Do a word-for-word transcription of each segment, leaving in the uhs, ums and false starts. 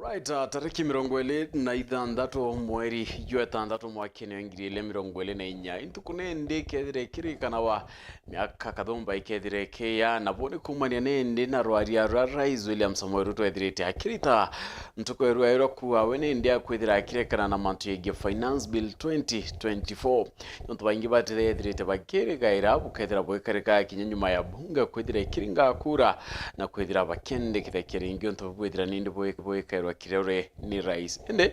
Right, uh, tariki mirongo iri na ithanthatu mweri jwa itantatu mwakene wa ngiri iri mirongo iri na inya, intuku nindi ikethira ikirikanawa miaka kathumba ikethira ikiya, na bo ni kumania nindi na rwaria rwa Rais William Samoei Ruto ethirite akirita ntuku ya rwairwa kuwa we nindi akwithira akirekana na mantu yegie Finance Bill twenty twenty-four. Nontu baingi batithethirite bakirigaira bukethira bwikarika kinya nyuma ya bunge kwithira ikiringa kura na kwithira bakiendekithia kiringi untu bwithira nindi bwi-, bwikairwa kirore ni rais. Indi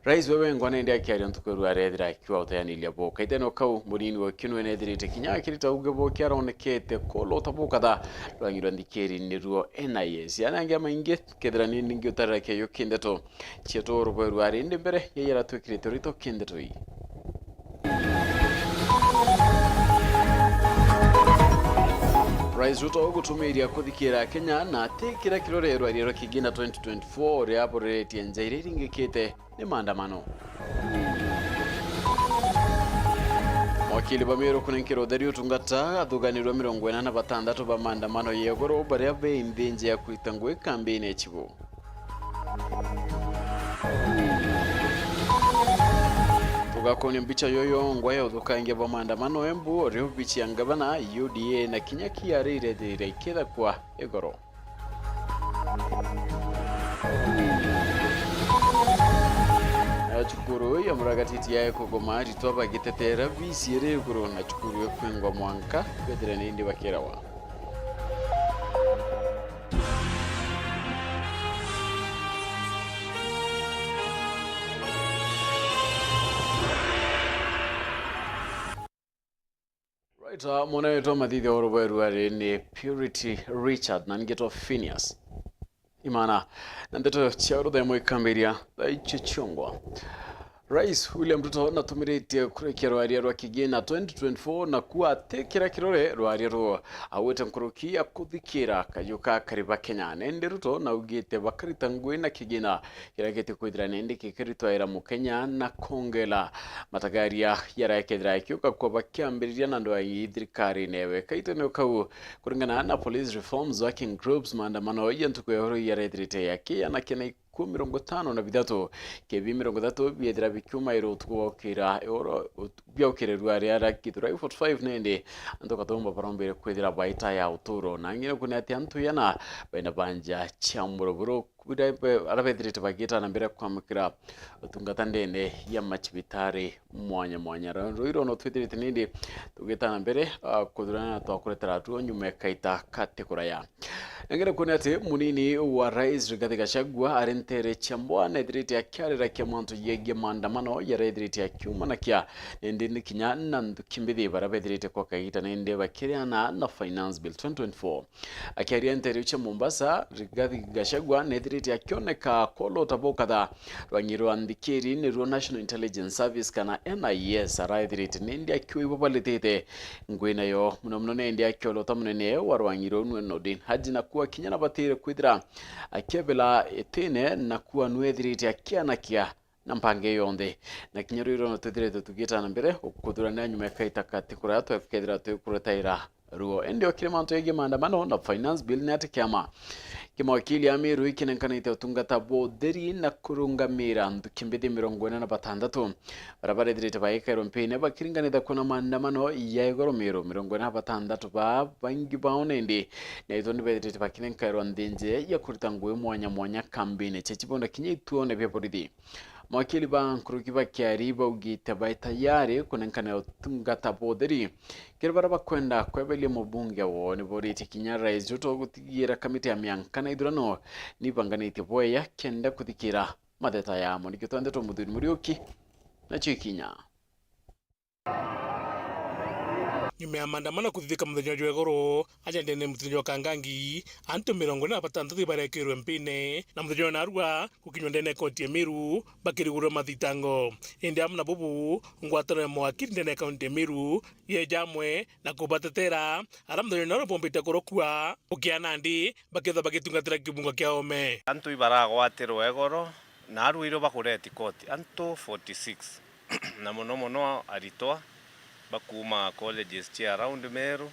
rais we wengwa nindi akiaria ntuku iru arethira akiwa uteaniria bo. Kaitene kau munini wa Kinwe nethirite kinya akirita uge bo kiaronekete kolota bukatha rwang'irwa nthikiri niruo N I S. Yana angi amaingi kethira nindi ngiutarira kiayo kindeto cietu rubwe rwa rindi mbere ya yara twikirite rito kindeto ii. Rais Ruto gutumiria kuthikira Kenya na ati kira kirore rwaria rwa Kigina twenty twenty-four ria bureretie nja iria iringikite ni maandamano. Mawakili ba Meru kunenkerwa utheri utungata athuganirwe mirongo ina na batandatu ba maandamano ya iguru baria be nthinji ya kurita ngui kambini ya Chibu. Tugakonia mbicha yoyo ngwa ya uthukangia bwa maandamano Embu, ori obichi ya ngavana, U D A na kinya K R A irethirira ikithakwa igoro. Na cukuru ya Muragatiti ya kugoma aritwa bagitetera bisi iri iguru na cukuru ikwingwa mwanka bethire nindi bakirawa. Right, uh, mwana wetu wa mathithio wa rubaru ari ni Purity Richard na ningitwa Phineas Imana. Na ndeto cia ruthemo ikambiria thaa icio ciongwa. Rais William Ruto natumiritie kurikia rwaria rwa Kigina twenty twenty-four na kuwa ati kira kirore rwaria ruo. Awite nkuruki ya kuthikira kayu ka kariba Kenya. Nende Ruto naugite bakarita ngui na Kigina kiria giti kwithira nindi gikiritwaira Mukenya na kongela matagaria yarekethira akiuka kwa bakiambiriria na ndwai thirikari newe. Kaitene kau, kuringana na Police Reforms Working Groups, maandamano ya ntuku ya uru yarethirite yakiana kena ikumi mirongo itano na bithatu, kebi mirongo ithatu biethira bikiuma iro utuku wa ukira, oro ut-, bia ukirerua ria ra Githurai forty-five nende antu kathumba barombere kwithira baita ya uturo. Na ng'ina kuni ati antu yana baina banja cia muruburu Kuria be-, aria bethirite bagiita na mbere kwamukira utungata ndene ya macibitari mwanya mwanya. Ra-, ruiro no twithirite nindi tugiita na mbere, ah, kuthurana na twakuretera atuo nyuma ya kaita kati kuraya. Nengere kuona ati munini wa rais Rigathi Gachagua ari ntere cia mbwa nethirite akiarira kia mantu yegie maandamano yarethirite akiumanakia nindi ni kinya na nthuki mbithi baria bethirite kwa kagiita nindi bakiriana na Finance Bill twenty twenty-four. Akiaria nteere cia Mombasa, Rigathi Gachagua neethirite akioneka kwolota bukatha rwang'i rwa nthikiri, niruo National Intelligence Service kana N I S, araethirite nindi akiwa ibabalitite ngui nayo. Muno muno nindi akiolota munene wa rwang'i ruu nwe Nordin Haji, na kuwa kinya na batire kwithira akiebela itine na kuwa nwethirite akianakia na mpange yonthe. Na kinya rwiro no twithirite tugiita na mbere gukuthurania nyuma ya kaita kati kuria twekethira twikuretaira ruo. Indi okire mantu yegie maandamano na Finance Bill ni ati kiama kia mawakili a Meru ikinenkanite utungata bwa utheri na kurungamira nthuki mbithi mirongo ina na batandatu baria barethirite baikairwe mpine bakiringanitha kuna maandamano ya igoro Meru. Mirongo ina na batandatu baa baingi bao nindi naitwa ni bethirite bakinenkairwa nthinji ya kurita ngui mwanya mwanya kambini cia Chibunda kinya ituone bia borithi. Mawakili ba nkuruki ba Kiari baugite bai tayari kunenkanira utungata bwa utheri kiri baria bakwenda kweberia mubunge woo. Ni boritie kinya Rais Ruto gutigira kamiti ya mianka na ithurano ni ibanganitie bweya kenda kuthikira matheta yamo. Nikio twendetwe Muthuri Muriuki nacio ikinya. Nyuma ya maandamano kuthithika muthenya jwa igoro, aja ndene muthenya jwa Kangangi, antu mirongo ina na batantatu ibarekirwe mpine, na muthenya jwa narua gukinywa ndene ya kaunti ya Meru bakirigurwa mathitango. Indi amwe na bubu, ngwatano ya mawakili ndene ya kaunti ya Meru yeja amwe na kubatetera, aria muthenya jwa narua bombite kurokua gukia nandi bakethwa bagitungatira kibungo kia ome. Antu ibaragwatirwe igoro, na arua irio bakureti koti, antu forty-six. Na mono mono aritwa bakuuma colleges cia around Meru,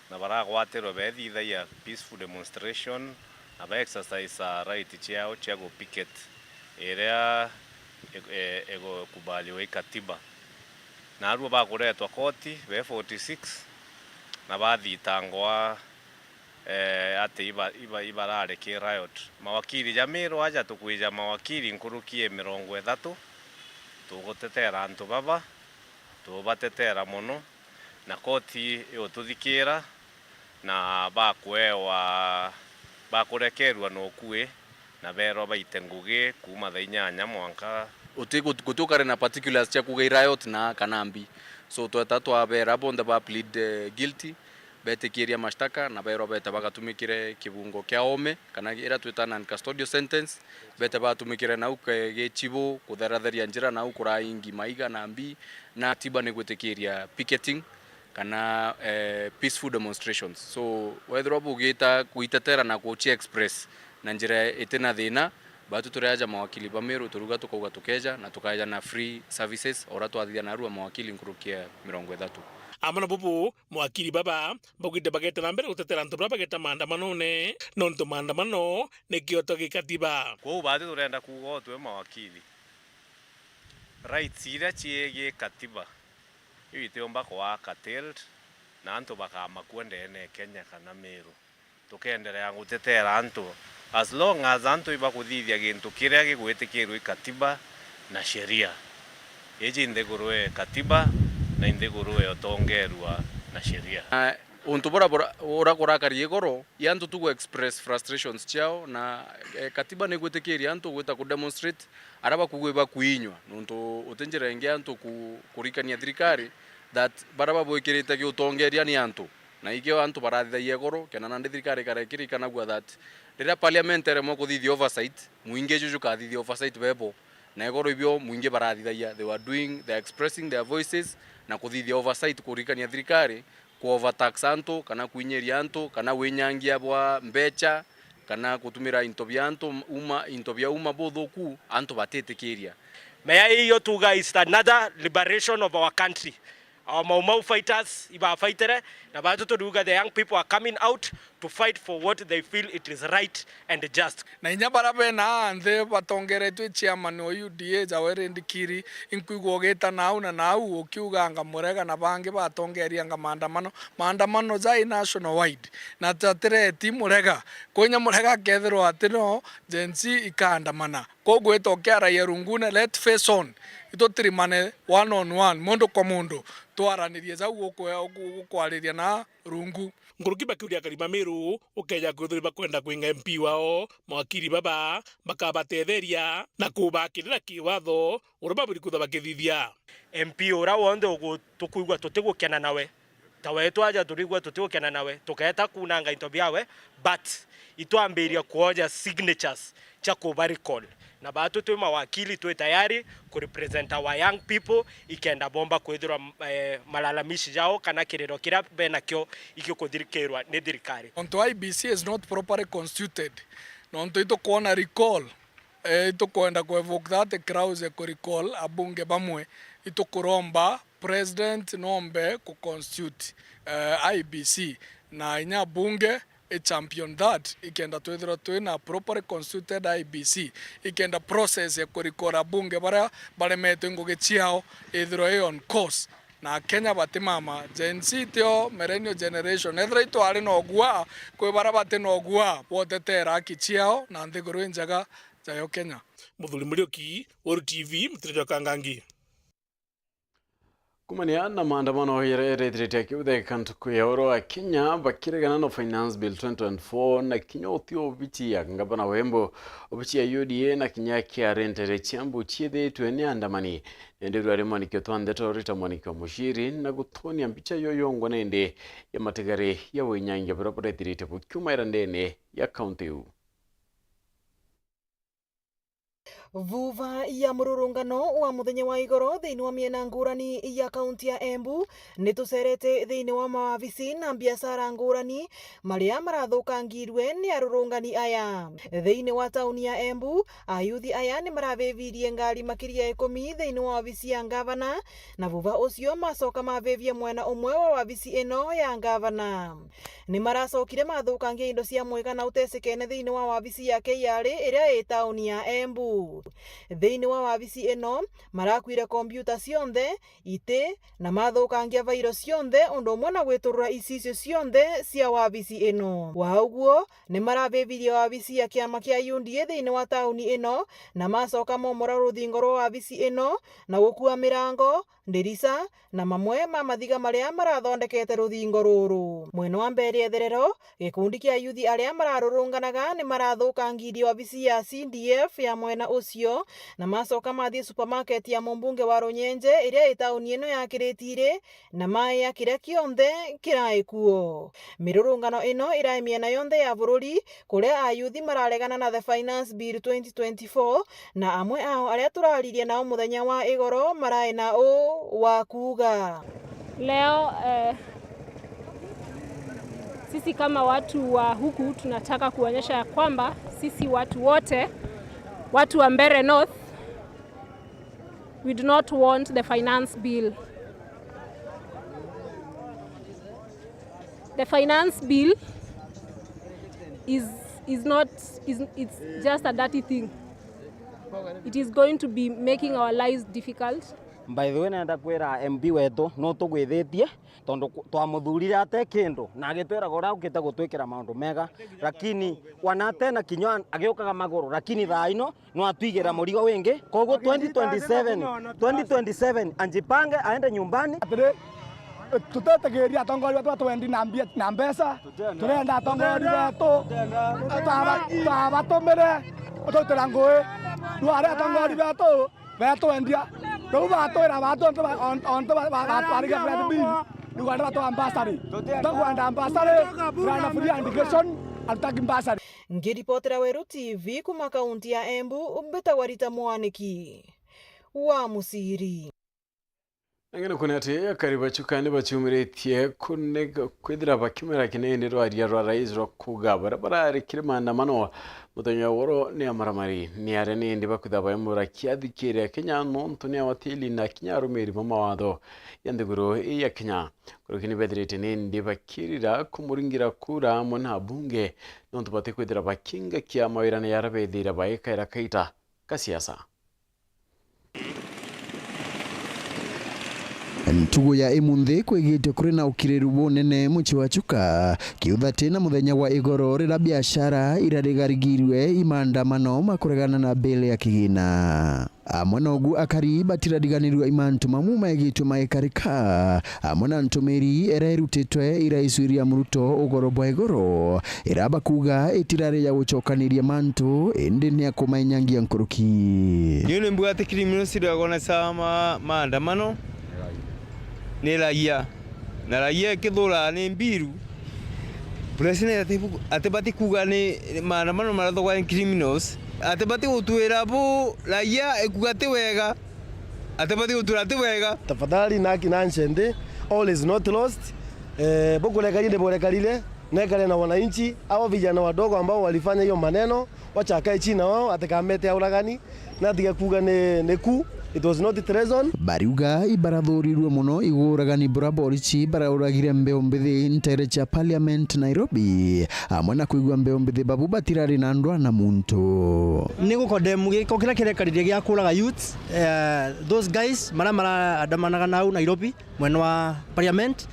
na baragwatirwe beethithagia peaceful demonstration, na ba exercise right ciao cia gu picket. iria ig-, e-, igukubaliwa i katiba. Naruo bakuretwa koti be forty six na bathitangwa, eh, ati iba-, iba-, ibarari ki riot. Mawakili ja Miru aja tukwija mawakili nkuruki ya mirongo ithatu, tugutetera antu baba, tubatetera mono, na koti igututhikira, na bakuewa, bakurekerua na ukui, na beerwa baite ngugi kuuma thaa inyanya mwanka. Uti-, gut-, guti ukari na particulars cia kuuga i riot na kana mbi. So, tweta twabeera bonthe ba plead, eh, guilty, betikiria mashtaka, na beerwa bete bagatumikire kibungo kia oome, kana iria twita non-custodial sentence, bete batumikire nau ke-, gichibu, kutheratheria njira nau kuraingi maiga na mbi, na katiba ni gwitikiria picketing kana, eh, peaceful demonstrations. So, wethirwa bugita kuitetera na kuchi express na njira itina thina, batu turi aja mawakili ba Miru turuga tukauga tukeja na tukaja na free services, ora twathithia narua mawakili nkuruki ya mirongo ithatu. Amwe na bubu, mawakili baba baugite bageta na mbere gutetera antu baria bageta maandamanone, nontu maandamano ni kioto gikatiba. Kwou batu turenda kuuga o twi mawakili, rights iria ciegii katiba iu itiumba kwaa curtailed, na antu bakamakua ndene ya Kenya kana Miru. Tukenderea gutetera antu as long as antu ibakuthithia gintu kiria gigwitikirwe i katiba na sheria. Iji nthiguru e katiba na i nthiguru e utongerua na sheria. Na untu bura, bura, ura kurakari iguru, i antu tu gu express frustrations ciao, na, eh, katiba ni gwitikiria antu gwita ku demonstrate, aria bakugwa ibakuinywa, nontu uti njira ingi antu ku-, kurikania thirikari that baria babwikirite giutongeria ni antu. Na ikio antu barathithagia iguru, kenda nandi thirikari ikarekirikanagua that riria parliament eremwe kuthithia oversight, muingi juju kathithia oversight bebo. Na iguru ibio muingi barathithagia, they were doing, they are expressing their voices na kuthithia oversight kurikania thirikari, ku overtax antu, kana kwinyiria antu, kana winyangia bwa mbecha, kana gutumira into bia antu uma, into bia uma buthuku, antu batitikiria. Mea iyo tuga is another liberation of our country. Our Mau Mau fighters ibafaitere, na batu turiuga the young people are coming out to fight for what they feel it is right and just. Na inya baria bena aa nthi batongeretwe i chairman o U D A ja Were Ndikiri, inkwigua ugita nau na nau ukiuganga Murega na bangi batongerianga maandamano. Maandamano jai national wide, na jatireti Murega. Kwinya Murega akethirwa ati no Gen Z ikaandamana. Koguo ita ukiaraia rungune, let face on. Itutirimane one on one, mundu kwa mundu. Twaranirie jau gukwe-, gu-, gukwariria na rungu. Nkuruki bakiuria akari ba Miru, ukeja kwithirwa bakwenda kwinga M P wao, mawakili baba bakabatetheria na kubakirira kiwatho uria babwiri kwithirwa bakithithia. M P uria wonthe ugu-, tukwigua tutigukena nawe, ta wetu aja turigua tutigukena nawe, tukeeta kunanga into biawe, but itwambiria kuoja signatures cia kuba recall. Na batu twi mawakili, twi tayari ku represent our young people, ikenda bomba kwithirwa, eh, malalamishi jao kana kiriro kiria benakio igikuthikirwa ni thirikari. Onto I B C is not properly constituted, nontu itukwona recall, eh, itukwenda ku evoke that clause ku recall abunge bamwe, itukuromba President nombe ku constitute, eh, I B C, na inya bunge i champion that, ikenda twithirwa twi na properly constituted I B C, ikenda process ya kurikora bunge baria baremetwe ngugi ciao ithirwa i on course. Na Kenya batimama, Gen Z tio millennial generation. Ethirwa itwari na ugua, kwi baria bati na ugua bwotetera haki ciao na nthiguru injega jayo Kenya. Muthuri Muriuki, Weru T V, Mutiri jwa Kangangi. Kumania na maandamano yaria yarethirite akiutheka ntuku ya oro a Kenya bakiregana na Finance Bill twenty twenty-four, na kinya uti obichi ya ngavana wa Embu, obichi ya U D A na kinya K R A ntere cia Embu ciithitwe ni andamani. Nende riu ari mwanikio twa ndeto Rita Mwanikio Mushiri na gutonia mbicha yo yongwa nende ya matigari ya winyangia buria burethirite bukiumaira ndene ya kaunti iu. Vuva ya mururungano wa muthenya wa igoro thiini wa miena ngurani ya kaunti ya Embu, ni tucerete thiini wa mawabici na biashara ngurani maria marathukangirwe ni arurungani aya. Thiini wa tauni ya Embu, ayuthi aya ni maravivirie ngari makiria ya ikumi thiini wa wabici ya ngavana, na vuva ucio macoka mavivia mwena umwe wa wabici ino ya ngavana. Ni maracokire mathukangia indo cia mwigana utesikene thiini wa wabici ya K R A iria i tauni ya Embu. Thiini wa wabici ino, marakuire kombiuta cionthe, iti, na mathukangia vairo cionthe, undu umwe na gwiturura icicio cionthe cia wabici ino. Wa uguo, ni maravivirie wabici ya kiama kia U D A thiini wa tauni ino, na macoka momora ruthingo rwa wabici ino, na gukua mirango, ndirisa, na mamwe ma mathiga maria marathondekete ruthingo ruru. Mwena wa Mbere Etherero, gikundi kia yuthi aria mararurunganaga ni marathukangirie wabici ya C D F ya mwena ucio, na macoka mathie supermarket ya mumbunge wa Runyenje iria i tauni ino ya Kiritiri, na maia kiria kionthe kirai kuo. Mirurungano ino irai miena yonthe ya bururi, kuria ayuthi mararegana na the Finance Bill twenty twenty-four, na amwe ao aria turaririe nao muthenya wa igoro marai na uu wa kuuga. Leo, eh, sisi kama watu wa huku tunataka kuonyesha ya kwamba sisi watu wote, watu wa Mbeere North, we do not want the finance bill. The finance bill is, is not, is, it's just a dirty thing. It is going to be making our lives difficult. By the way, nenda kwira M P wetu, no tugwithitie, tondu ku-, twamuthurire ate kindu, na agitwiraga uria ukite gutwikira maundu mega, lakini wanatena kinywa agiukaga maguru, lakini thaa ino no atwigira murigo wingi. Koguo twenty twenty-seven, twenty twenty-seven, ajipange aende nyumbani. Atiri, tutetikiria atongoria betu batwendi na mbia, na mbeca. Turenda atongoria betu, twaba-, twabatumire gututira ngui. Riu aria atongoria betu betwendia, riu batwira bantu ontu ba-, on-, ontu ba-, ba-, barigia Fred Bean, riu kwenda batwa ambassador. Tukwenda ambassador, turenda free education, arutaki ambassador. Ngiripotera Weru T V kuma kaunti ya Embu, mbitagwa Rita Mwaniki wa Musiri. Engene kune ati akari bacuka ni baciumiritie kune-, kwithira bakimera kinindi rwaria rwa rais rwa kuuga baria bararikire maandamano muthenya wa ugoro ni amaramari, ni aria nindi bakwithira baimura kiathi kiria Kenya nontu ni awatili na kinya arumiri ba mawatho ya nthiguru ii ya Kenya. Kuruki ni bethirite nindi bakirira kumuringira kura amwe na abunge nontu batikwithira bakingakia mawirane jaria bethire baikaira kaita ka siasa. Ntugu ya imunthi kwigite kuri na ukiriru bunene mucii wa Chuka, kiuthati na muthenya wa igoro riria biashara irarigarigirwe i maandamano ma kuregana na bill ya kigina. Amwe nogu akari batirariganirua i mantu mamu maigitwe magikarika, amwe na ntumiri iria irutitwe i Rais William Ruto ugoro bwa igoro, ira bakuuga itirari ya gucokaniria mantu, indi ni ya kumainyangia nkuruki. Niu ni mbuga ati criminals iria igonesa ma-, maandamano ni raia, na raia ikithura ni mbiru, president ati-, atibati kuuga ni maandamano maria thoga ni criminals, atibati gutwira bu raia ikuuga ti wega, atibati gutwira ti wega. Tafadhali, na haki na nche nthi, all is not lost. Eh, bukurekaria ni burekarire, nekare na wananchi, hao vijana wadogo ambao walifanya hiyo maneno, wacha akae chini na wao, atikamete auragani, na atige kuuga ni, ni coup, it was not treason. Bariuga ibarathurirue mono iguragani buria borichi barauragire mbeu mbithi ntere cia parliament Nairobi, amwe na kwigua mbeu mbithi babu batirari na ndwa na muntu. Ni gukondemu giko kiria kirekarire gia kuraga youth, eh, those guys maria maraandamanaga nau Nairobi, mwena wa parliament,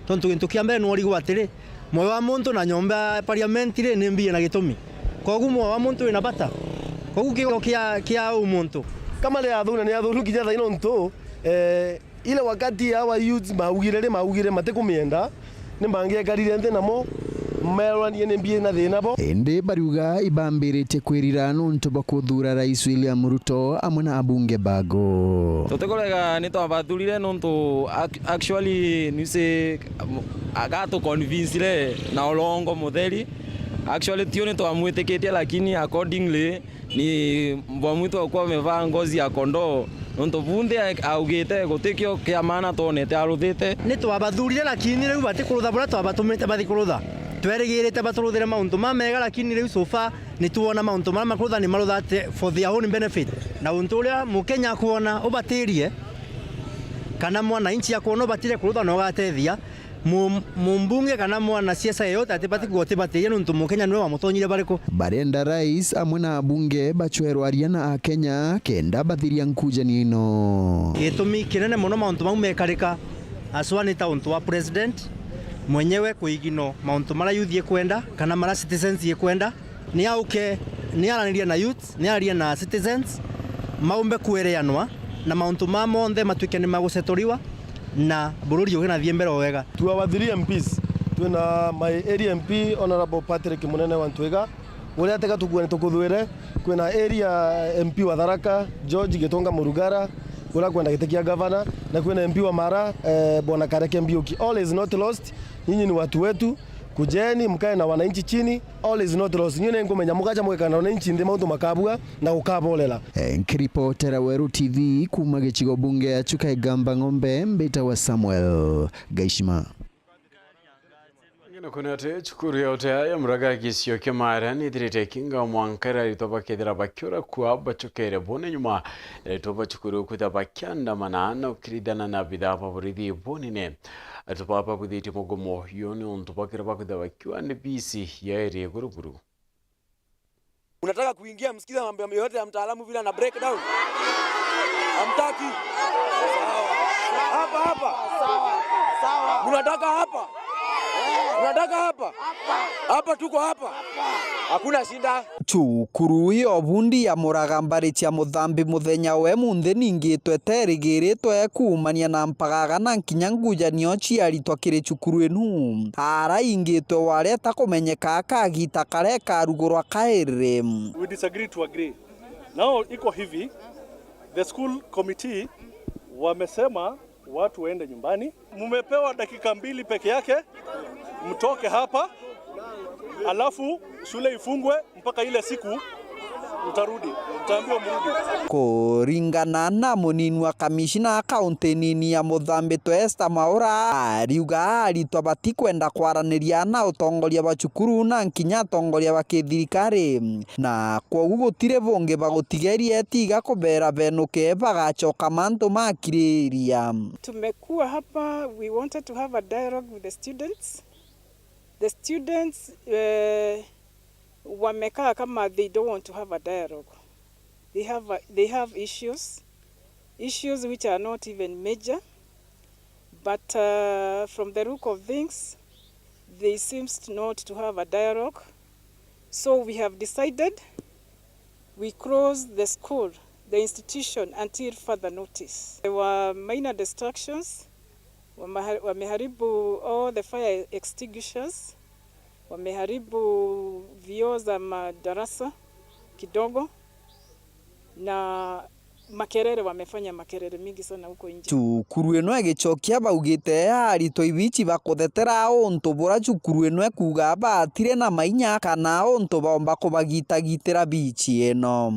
tontu gintu kia mbere ni urigwa atiri, mwoyo wa muntu na nyomba ya parliament ri ni mbia na gitumi. Kogu mwoyo wa muntu wina bata. Kogu kigo kia, kia u muntu. Kama ni athuna ni athuru kinya thaino ntu, eh, ile wakati hawa youths maugire ri, maugire matikumienda, ni mangiekarire nthi namo, meroranie ni mbia na thina bo. Indi bariuga ibambiritie kwirira nontu bwa kuthura Rais William Ruto amwe na abunge bago. Tutikurega ni twabathurire nontu ac-, actually nise agatu convincire na urongo mutheri. Actually tio ni twamwitikitie, lakini accordingly ni mbwamwitu akuwa amevaa ngozi ya kondoo, nontu bunthe augite gutikio kia maana twonete aruthite. Ni twabathurire, lakini riu batikurutha buria twabatumite bathi kurutha. Twerigirite baturuthire mauntu mamega, lakini riu so far ni twona mauntu maria makurutha ni marutha ati for their own benefit. Na untu uria Mukenya akwona ubatirie, kana mwananchi akwona ubatirie kurutha na ugatethia, Mu-, mumbunge kana mwanasiasa yeyote atibati kuga utibatiria nontu Mukenya niwe wamutonyire bariku. Barenda rais amwe na abunge bacwerwe aria na Akenya kenda bathiria nkujanio ino. Gitumi kinene mono mauntu mau mekarika aswa ni ta untu wa president mwenyewe kuigino mauntu mara youth ikwenda kana mara citizens ikwenda. Ni auke, ni aranirie na youth, ni ararie na citizens, maumbe kwereanwa na mauntu ma monthe matuike ni magucetoriwa na bururi uginathie mbere o wega. To our three M Ps, twina my area M P Honourable Patrick Munene wa Ntwiga, uria tega tukuga ni tukuthwire, kwina area M P wa Tharaka George Gitonga Murugara, uria kwenda giti kia gavana, na kwina M P wa Mara, eh, Bwana Kareke Mbiuki. All is not lost, nyinyi ni watu wetu, kujeni mkae na wananchi chini. All is not lost. Nyie ni nkumenya mugacha mugekana na inchi nthi mauntu makabua na gukaborera. Eh, nkiripotera Weru T V kuuma gicigo bunge ya Chuka Igamba Ng'ombe, mbitagwa Samuel Gaishima. Ngina kwina ati cukuru ya utea ya Muraga gicio kia Mara nithirite ikinga mwanka iria aritwa bakethira bakiura kua bacokere bone nyuma. Aritwa ba cukuru kwithira bakiandamana na gukirithana na abithaa ba borithi bunene. Aritwa baba babwithitie mugomo uyu ni untu bakira bakwithira bakiuga ni bisi ya iri iguru buru. Unataka kuingia msikiza mambo yote ya mtaalamu vile ana break down? Hamtaki? Sawa. Hapa, hapa. Mnataka hapa? Mnataka hapa? Hapa tuko hapa. Hakuna shida. Cukuru ya ubundi ya Muraga mbari cia Muthambi muthenya we munthi ningitwe terigiritwe kuumania na mpagaga na nkinya ngujanio cia aritwa kiri cukuru inu. Araingitwe wareta kumenyeka kagita karia karugurwa kairi. We disagree to agree. Now iko hivi, the school committee wamesema watu waende nyumbani. Mumepewa dakika mbili peke yake, mtoke hapa, alafu shule ifungwe mpaka ile siku utarudi, utaambiwa mrudi. Kuringana na munini wa kamishina kaunti nini ya Muthambi Esther Maura, ariuga aritwa batikwenda kwaraniria na utongoria bwa cukuru na nkinya atongoria ba kithirikari, na kwogu gutiri bungi bagutigeria etiga kubera benuke bagacoka mantu makiriria. Tumekuwa hapa, we wanted to have a dialogue with the students. The students, eh, wamekaa kama they don't want to have a dialogue. They have a, they have issues, issues which are not even major, but, uh, from the look of things, they seems not to have a dialogue. So we have decided we close the school, the institution, until further notice. There were minor destructions, wameha-, wameharibu all the fire extinguishers, wameharibu vioo za madarasa kidogo, na makerere, wamefanya makerere mingi sana huko nje. Cukuru ino igicokia baugite aritwa ibici bakuthetera untu bura cukuru ino ikuuga batire na mainya kana untu baumba kubagitagitira bici ino.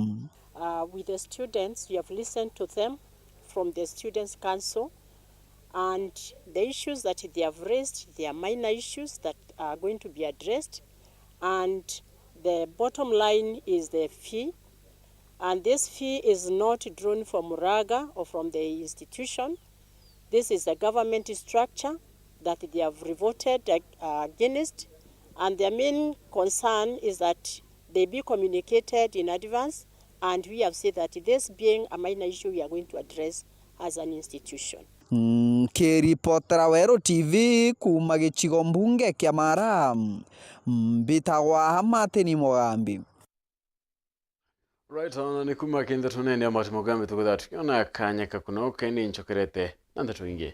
Uh, with the students, we have listened to them from the Students' Council, and the issues that they have raised, they are minor issues that are going to be addressed, and the bottom line is the fee, and this fee is not drawn from Muraga or from the institution. This is a government structure that they have revolted ag-, against, and their main concern is that they be communicated in advance, and we have said that this being a minor issue, we are going to address as an institution. Nkiripotera Weru T V kuuma gicigo mbunge kia Mara, mbitagwa Martin Mugambi. Right, ona ni kuma kintu tunene ya Martin Mugambi tukutha tukiona kanya kakuno keni nchokerete na ndeto ingi.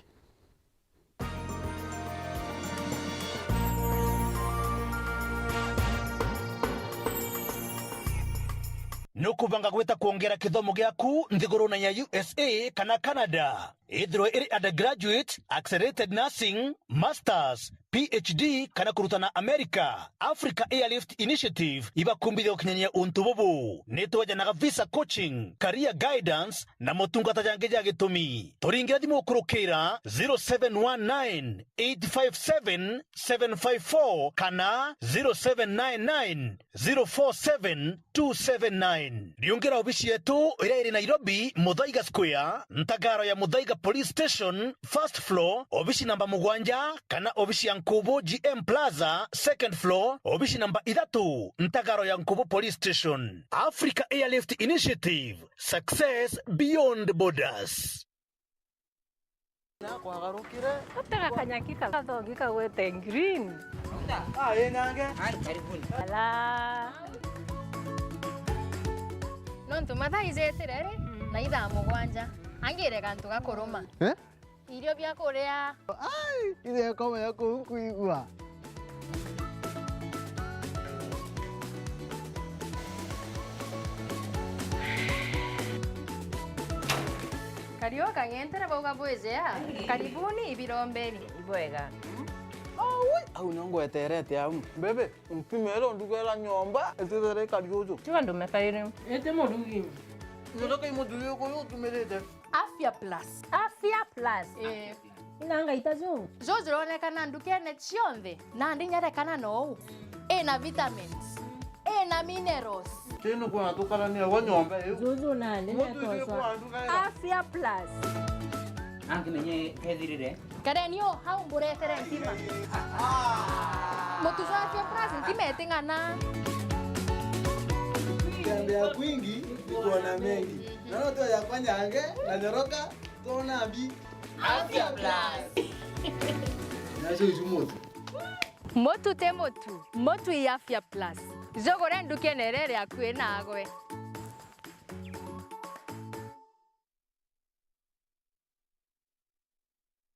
Nukubanga gwita kwongera kithomo giaku nthigurune ya U S A kana Canada? Ithirwe iri undergraduate, accelerated nursing, masters, P H D kana kurutana America. Africa Airlift Initiative ibakumbithia gukinyania untu bubu. Ni twejanaga visa coaching, career guidance na motungata jangi ja gitumi. Turingire thimu gukurukira zero seven one nine, eight five seven, seven five four kana zero seven nine nine, zero four seven two seven nine. Riungira obici yetu iria iri Nairobi, Muthaiga Square, ntagaro ya Muthaiga Police Station, first floor, obici namba mugwanja, kana obici ya Nkubu G M Plaza, second floor, obici namba ithatu, ntagaro ya Nkubu Police Station. Africa Airlift Initiative, success beyond borders. Nakwagarukire. Atega kanyaki ka-, gathogi kagwete green. Ah, ĩ nyange. Ala. Nontu mathaa ijetire ri, mm, na ithaa mugwanja. Angire gantu ga kuruma. Eh? Irio bia kuria. Ai, ithe komenya kuu nkwigua. Kariu kang'entere bauga bwijea. Karibuni ibirombeni. Ibwega. Aui, au nio ngweterete au. Bebe, mpimere ndugera nyomba, itithera ikari uju. Tiga ndume kairi. Ite murugi. Ndoka imuthuri uyu utumirite. Afya Plus. Afya Plus. Eh. Ina ngaita ju? Ju juronekana ndukene cionthe, nandi nyerekana nou. Ina vitamins. Ina minerals. Tinu kwona tukarania gwa nyomba iu. Juju nandi. Mutu icio nekoswa. Kwa nduka ira. Afya Plus. Angi menye kethirire. Kareni u hau mburetere ntima. Mutu jwa Afya Plus ntima iting'ana. Kutembea kwingi ni kuona mengi. Naona tu yakwa nyange na nyoroka, tuona mbi. Afya Plus. Nacio icu mutu. Mutu ti mutu, mutu i Afya Plus. Jugure ndukene iria iri akui nagwe.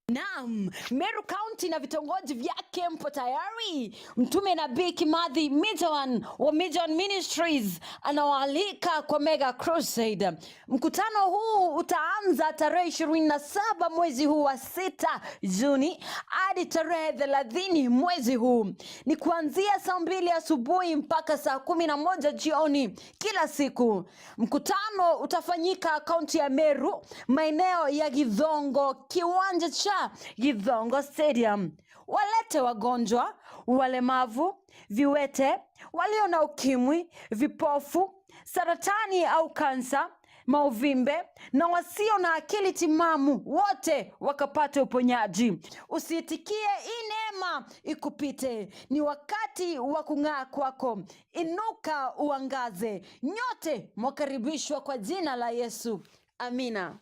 Naam, Meru County na vitongoji vyake mpo tayari. Mtume Nabii Kimathi Mijawan wa Mijawan Ministries anawaalika kwa Mega Crusade. Mkutano huu utaanza tarehe ishirini na saba mwezi huu wa sita, Juni, hadi tarehe thelathini mwezi huu. Ni kuanzia saa mbili asubuhi mpaka saa kumi na moja jioni kila siku. Mkutano utafanyika kaunti ya Meru, maeneo ya Githongo, kiwanja cha Githongo Stadium. Walete wagonjwa, walemavu, viwete, walio na ukimwi, vipofu, saratani au kansa, mauvimbe, na wasio na akili timamu, wote wakapate uponyaji. Usiitikie hii neema ikupite. Ni wakati wa kung'aa kwako. Inuka uangaze. Nyote mwakaribishwa kwa jina la Yesu. Amina.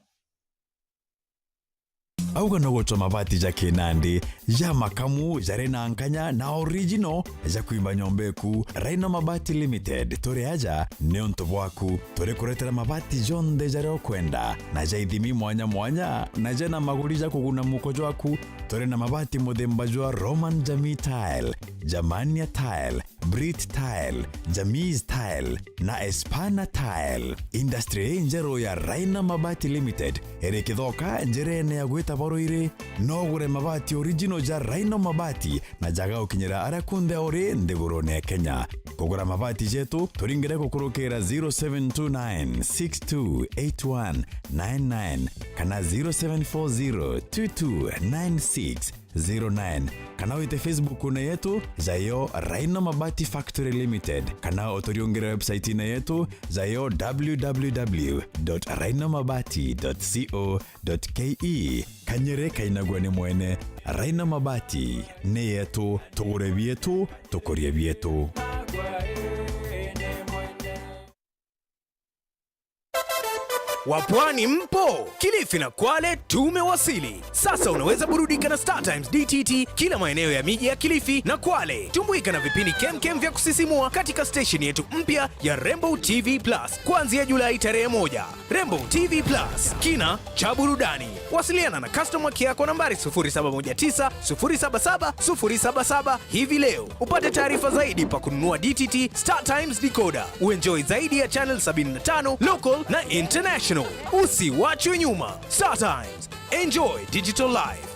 Auga no gutua mabati ja kinandi, ja makamu, jari na nkanya na original, ja kwimba nyomba eku. Rhino Mabati Limited, turi aja niuntu bwaku. Turi kuretera mabati jonthe jaria ukwenda, na ja ithimi mwanya mwanya, na jena maguri ja kuguna muko jwaku. Turi na mabati muthemba jwa Roman Jamii Tile, Germania Tile, Brit Tile, Jamis Tile na Espana Tile. Industry ii njeru ya Rhino Mabati Limited iri Kithoka, njirene ya gwita Baruiri. No ugure mabati original ja Rhino Mabati na jaga gukinyira aria kunthe uri nthigurune ya Kenya. Kugura mabati jetu, turingire gukurukira zero seven two nine six two eight one nine nine kana zero seven four zero two two nine six zero nine, kana wite Facebook-une yetu, jayo Rhino Mabati Factory Limited, kana uturiungire website-ine yetu, jayo w w w dot rhino mabati dot co dot k e. Kanyere kainagua ni mwene. Rhino Mabati ni yetu, tugure bietu, tukurie bietu. Wapwani mpo? Kilifi na Kwale tumewasili. Sasa unaweza burudika na Star Times D T T kila maeneo ya miji ya Kilifi na Kwale. Tumbuika na vipindi kemkem vya kusisimua katika stesheni yetu mpya ya Rainbow T V Plus kuanzia Julai tarehe moja. Rainbow T V Plus, kina cha burudani. Wasiliana na customer care kwa nambari sufuri saba moja tisa, sufuri saba saba, sufuri saba saba hivi leo. Upate taarifa zaidi pa kununua D T T Star Times decoder. Uenjoy zaidi ya channel sabini na tano, local na international. Usiwachwe nyuma. Star Times. Enjoy digital life.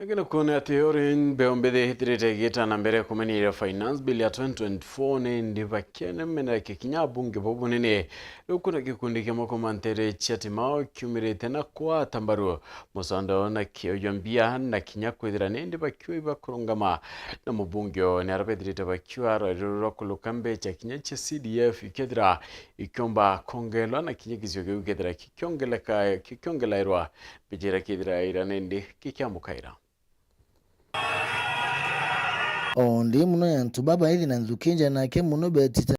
Gina kuona ati uri mbeo mbithi ithirite igita na mbere kumenyera Finance Bill ya twenty twenty-four, ni ndi bakiene mena kikinya abunge bo bunene. Riu kuna gikundi kia moko mantere cia Timao kiumirite na kwata mbaru musanda na kioyo mbia na kinya kwithira ni ndi bakiwa ibakurungama na mubunge o ni arabethirite bakiwa rwari ruru rwa kuluka mbecha kinya cia C D F ikethira ikiomba kongelwa na kinya gisio kiu kethira kikiongeleka, kikiongelairwa mbecha iria kethira ira ni ndi gikiamukaira. O ndi muno ya antu babaithi na nthuki nja nake muno betite